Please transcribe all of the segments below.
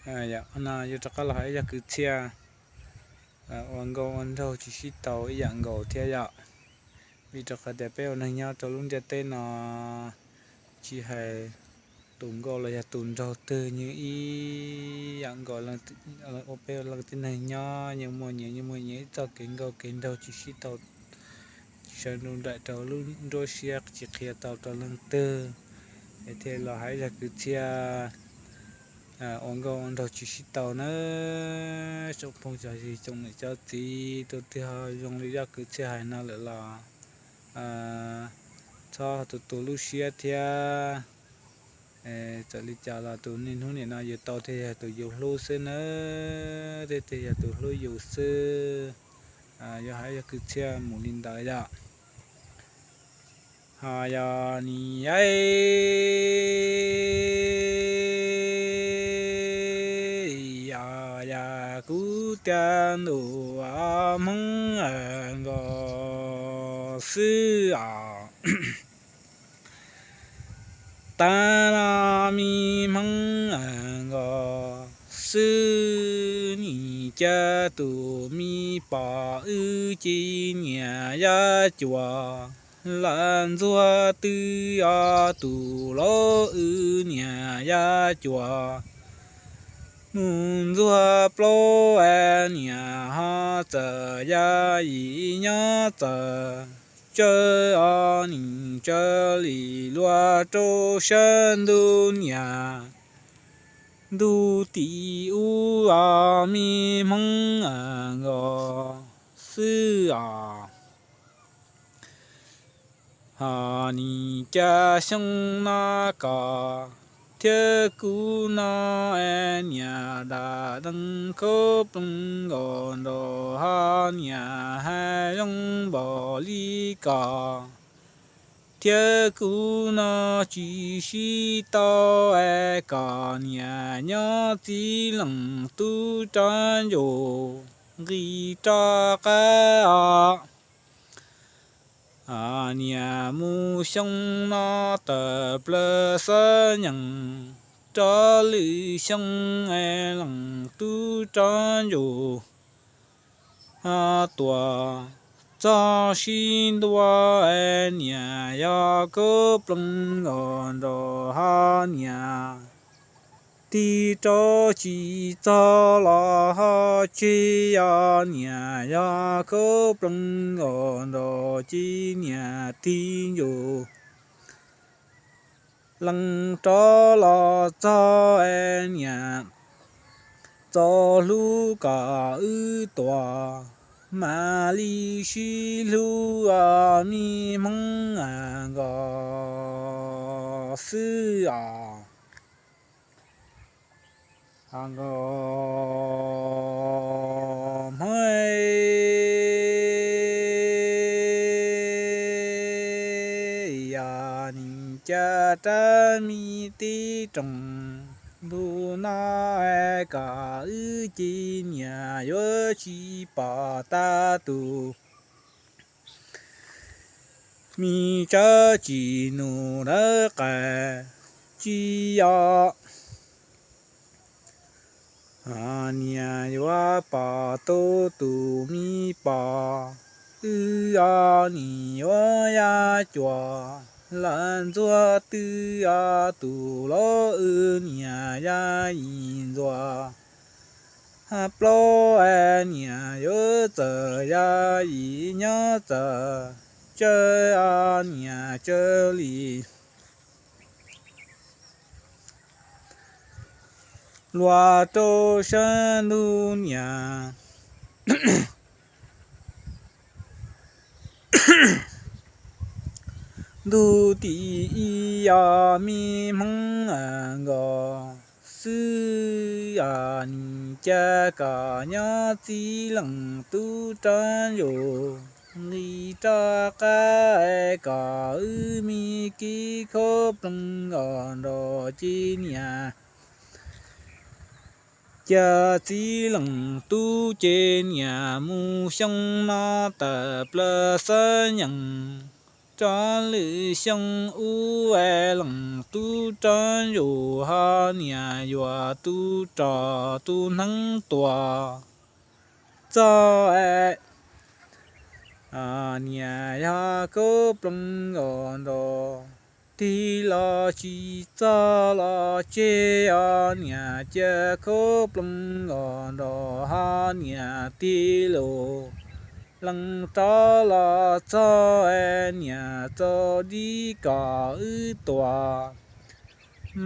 Yog no yuav rov qab los hais ib zaj kwv txhiaj ua nkauj ua nraug tsis sib tau ib yam nkaus thiab yom. Vim rau qhov tias peb ua neeg nyob rau lub ntiaj teb no, tsis hais tus nkauj los yog tus nraug twg nws ib yam nkaus. Ua peb ua leej tib neeg nyob yeej muaj nyias yeej muaj nyias ib txoj kev nkauj kev nraug tsis sib tau, tsis sawv nruj nraim rau lub nruab siab tsis qhia tau rau leej twg. Es thiaj los hais zaj kwv txhiaj ua nkauj ua nraug tsis sib tau na. Tsoom phooj ywg tsoom niam tsoom txiv, tus twg ho zoo li zaj kwv txhiaj hais no lawm los txhob tu tu lub siab thiab. Txawm li cas los tus niaj hnub nim no yus tau thiaj yog tus yus hlub xwb nawb, thiaj yog tus hlub yus xwb. Yuav hais zaj kwv txhiaj mus li ntawd yom. Ho yog nim yog yam kuv tiav ntuj Hmoob nkos xwb os. Tag no me Hmoob nkos xwb, nim cia tus me pom wb ci niam yab cuas, lawv ntxuag twb o tus laus wb niam yab cuas. Mus ntxuag plaub niam ho txawm yaj yim nyob txawm, tsawg o nim tsawg li luag rau sab ntuj niam. Ntuj tim ub o me Hmoob nkos xwb os. Ho nim cas xyoo no koj thiab kuv no es niam dam deev khaub ploog nkaus nraug, ho niam hais zoo npaum li koj thiab kuv no tsis sib tau es koj niam nyob txiv leej tub rov ntsus nqis rov qab os. Niam mus xyoo no tawm plaws xab nyeem, rov lwm xyoo es leej tub rov ntsus tuaj txog sib ntua es niam yog khaub ploog nkaus nraug, ho niam tig rov tsis txog los ho tseg, yog niam yog khaub ploog nkaus nraug, ci niam tig ntsus leej rov los txog es niam txo hlub kom wb tuaj, mam li sib hlub o me Hmoob nkos xwb os. Nkos Hmoob yog nim cas rab me tib rooj ntuj no es kom wb ci niam yuav tsis pom tag tus me tsawb tsis nus dawb qais tsis yog. Niam yuav pom tau tus me pom wb o, nim yuav yaj cuas lawv ntxuag twb o, tus laus wb niam yaj yim ntxuag plaub es niam yuav txawm yaj yim nyob txawm, tsawg o niam tsawg li luag rau sab ntuj niam. Ntuj tim ib o me Hmoob nkos xwb, nim cas kom nyob txiv leej tub rov ntsus nqis rov qab, kom wb me kib khaub ploog nkaus nraug, ci niam cia txiv leej tub ces niam mus xyoo no tawm plaws xab nyeem, Rov lwm xyoo ub es leej tub rov zus ho niam yuav tub rog tub hneev tuaj txog es niam yog khaub ploos nkaus nrog tig los tsis txog los tseg os niam cia khaub ploos nkaus nrog ho niam tig los lees rov los txog es niam txaus dib kom wb tuaj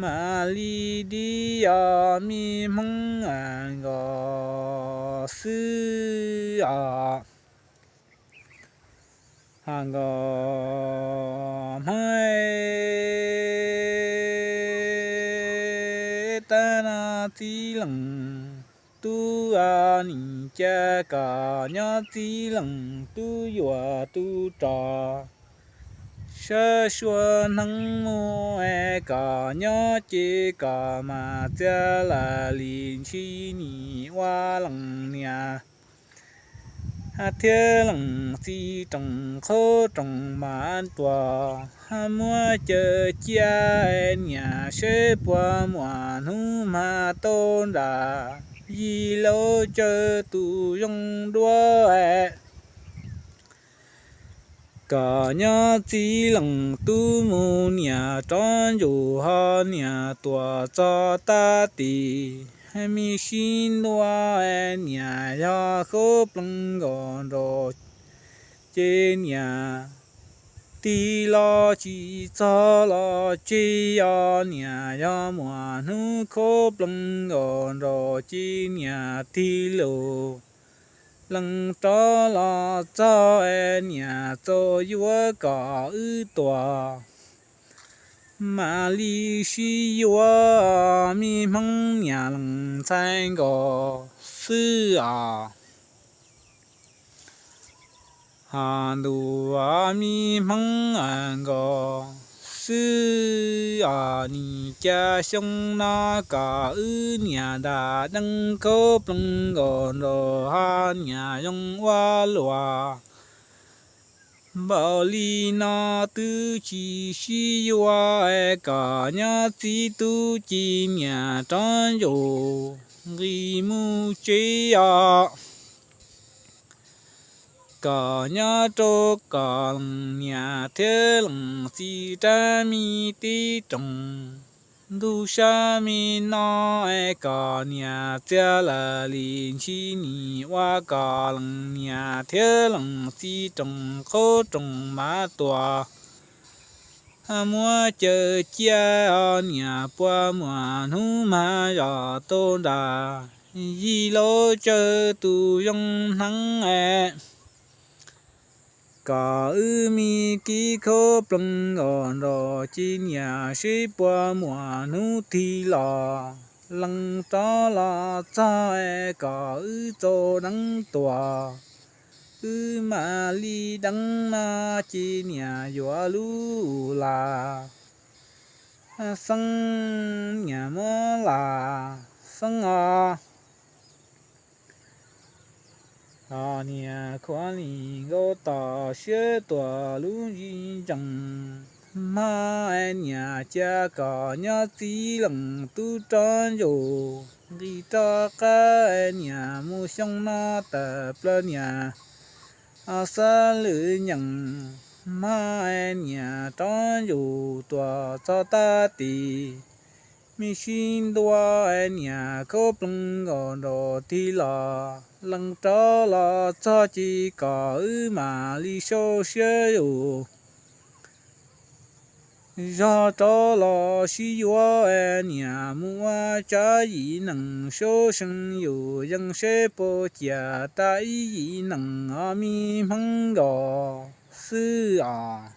mam li dib os me hmoob nkaus xwb os. Ho nkaus hmab tab no txiv leej tub nim cia kom nyob txiv leej tub yuav tub rog sab sua hneev mus es kom nyob ces kom mas txia lawm li ntshis nim ua leej niam thiab leej txiv roos qhub roos mas tuaj muab caw cia es niam seb puas muaj hnub mas tau nram yig laub caw tus zoo dua es kom nyob txiv leej tub mus niam rov ntsus ho niam tuaj txog tag tim me sib ntua es niam yog khaub ploos nkaus nrog ces niam tig los tsis txog los tseg os niam yog muaj hnub khaub ploos nkaus nrog ces niam tig los lees rov los txog es niam txaus yuav kom wb tuaj mam li sib yuav me hmoob niam leej ntxhais nkaus xwb os. Ho ntuj me hmoob nkaus xwb os nim cia xyoo no kom wb niam nram deeb khaub ploos nkaus nrog ho niam zoo ua luaj npaum li no twb tsis sib yuav es kom nyob txiv tub ces niam rov ntsus nqis mus tsev os. Kom nyob rau kom leej niam thiab leej txiv rab me tib roos ntug sab me no es kom niam txia lawm li ntshis nim ua kom leej niam thiab leej txiv roos qhub roos mas tuaj muab caw cia os niam puas muaj hnub mas zom tau nram yig laub caw tus zoo hneev es kom wb me kib khaub ploos nkaus nrog ces niam seb puas muaj hnub tig los lees rov los txog es kom wb txaus deev tuaj wb mam li deev no ces niam yuav lub lam xeeb niam muab lam xeeb os. Niam khuav li nkaus tom siab tuaj lub ntsis ntsees hmo es niam cia kom nyob txiv leej tub rov ntsus nqis rov qab es niam mus xyoo no tawm plaws niam xab lwm nyeem hmo es niam rov ntsus tuaj txog tag tim me sib ntua es niam khaub ploos nkaus nrog tig los lees rov los txog ces kom wb mam li sau siab zus zog rov los sib yuav es niam mus ua tsab yim neeg saub see yus yeej seb puas ciam tag ib yim neeg os me hmoob nkaus xwb os.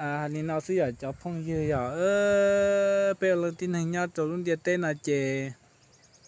Hais li no xwb yom cov phooj ywg yom, peb ua leej tib neeg nyob rau lub ntiaj teb no ces